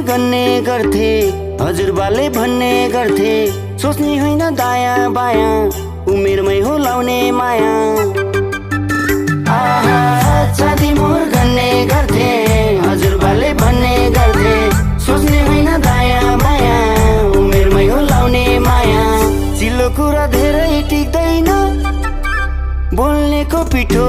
गन्ने गर्थे हजुरबाले भन्ने गर्थे सोच्ने होइन दायाँ बायाँ उमेरमै हो लाउने माया छाती मोर गन्ने गर्थे हजुरबाले भन्ने गर्थे सोच्ने होइन दायाँ बायाँ उमेरमै हो लाउने माया चिल्लो कुरा धेरै टिक्दैन बोल्नेको पिठो